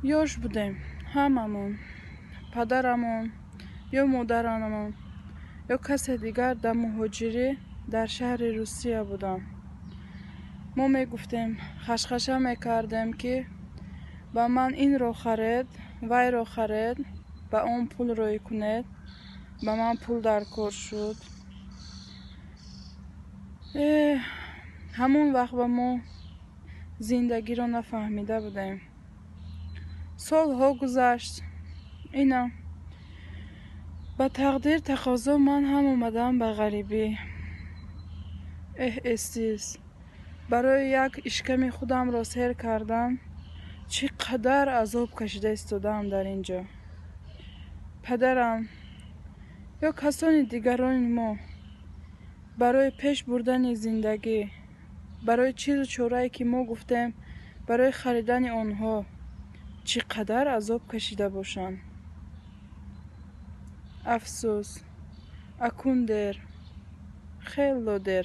Ёш будем ҳамамон. Падарамон ё модарамон ё касе дигар дар муҳоҷирӣ дар шаҳри Русия буданд. Мо мегуфтем, хашхаша мекардем, ки ба ман инро харед, вайро харед, ба он пул рӯй кунед, ба ман пул дар кор шуд. Ҳамон вақт ба мо зиндагиро нафаҳмида будем. Солҳо гузашт. Ина ба тақдир тақозо ман ҳам омадам ба ғарибӣ. Эҳ, эстиз, барои як ишками худамро сер кардан чӣ қадар азоб кашида истодаам дар ин ҷо. Падарам ё касони дигарони мо барои пеш бурдани зиндагӣ, барои чизу чорае, ки мо гуфтем, барои харидани онҳо чӣ қадар азоб кашида бошанд. Афсӯс, акун дер, хело дер.